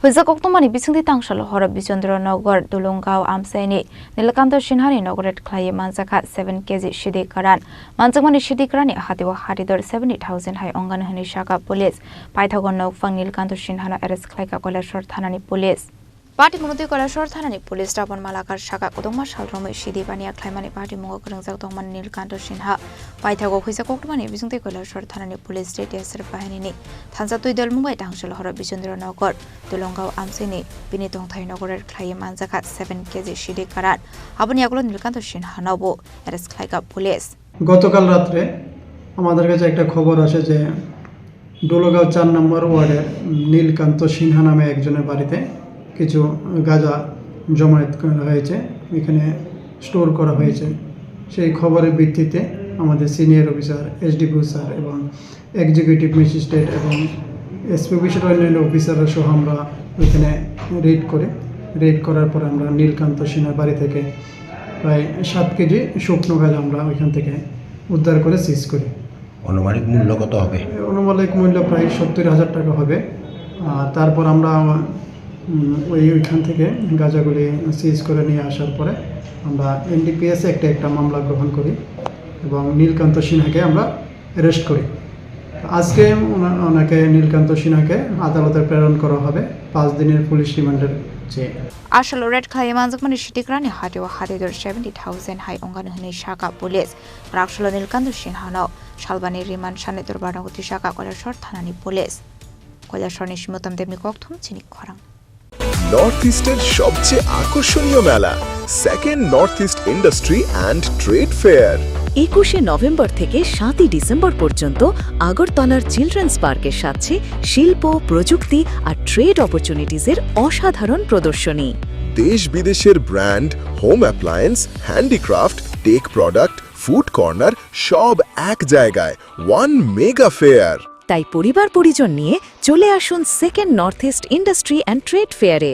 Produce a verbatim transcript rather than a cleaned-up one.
Puisa koktwmani bisingtwi tangsalo horo Bichandra Nagar, Dulungao amchaini Nilkanto Sinhani nogo raid khlaiwi manjakha seven K G sidi karan. Manjakmani sidi karanni hatio hatidor seventy thousand hai ongani hwnwi sakha police. Paithago nokphang Nilkanto Sinhano arrest khlaikha Koilashahar thanani police. Patimungtwi Koilashahar thanani police Rabon Malakar sakha kwdwkma sal romwi sidi baniya khlaimani patimungo kwrwngjak tongmani Nilkanto Sinha. Paithago puisa koktwmani bisingtwi Koilashahar thanani police T T S R bahinini thansa twi dol mungbai tangsalo horo Bichandra Nagar, Dulungao amchaini bini tongthai nogo raid khlaiwi manjakha seven K G sidi karan. Aboni yagulo Nilkanto Sinhanobo arrest khlaikha police. গতকাল রাত্রে আমাদের কাছে একটা খবর আসে যে ডোলোগাঁও চার নম্বর ওয়ার্ডের নীলকান্ত সিনহা নামে একজনের বাড়িতে কিছু গাঁজা জমায়েত করা হয়েছে, এখানে স্টোর করা হয়েছে। সেই খবরের ভিত্তিতে আমাদের সিনিয়র অফিসার, এসডিপিও স্যার এবং এক্সিকিউটিভ ম্যাজিস্ট্রেট এবং এসপি অফিসের অন্যান্য অফিসাররা সহ আমরা ওইখানে রেড করি। রেড করার পরে আমরা নীলকান্ত সিনহার বাড়ি থেকে প্রায় সাত কেজি শুকনো গাঁজা আমরা ওইখান থেকে উদ্ধার করে সিজ করি। আনুমানিক মূল্য কত হবে? আনুমানিক মূল্য প্রায় সত্তর হাজার টাকা হবে। আর তারপর আমরা, উম, ওই, ওইখান থেকে গাঁজাগুলি সিজ করে নিয়ে আসার পরে আমরা এনডিপিএস একটা, একটা মামলা গ্রহণ করি এবং নীলকান্ত সিনহাকে আমরা অ্যারেস্ট করি। আজকে ওনা-, ওনাকে, নীলকান্ত সিনহাকে আদালতে প্রেরণ করা হবে পাঁচ দিনের পুলিশ রিমান্ডের চেয়ে। Asalo raid khlaiwi manjakmani sidi karanni hatio hatidor seventy thousand hai ongani hwnwi sakha police. Raksalo Nilkanto Sinhano salbani remand sanwi dorbarno twi sakha Koilashahar thanani police. Koilashaharni Simotam Debni kokthum chini khorang. North ইস্টের সবচেয়ে আকর্ষণীয় মেলা, second north east industry and trade fair. একুশে নভেম্বর থেকে সাতই ডিসেম্বর পর্যন্ত আগরতলার চিলড্রেন্স পার্কে সাজছে শিল্প, প্রযুক্তি আর ট্রেড অপরচুনিটিজের অসাধারণ প্রদর্শনী। দেশ বিদেশের brand, home appliance, handicraft, tech product, food corner, সব এক জায়গায়, ওয়ান মেগা ফেয়ার। তাই পরিবার পরিজন নিয়ে চলে আসুন second north east industry and trade ফেয়ারে।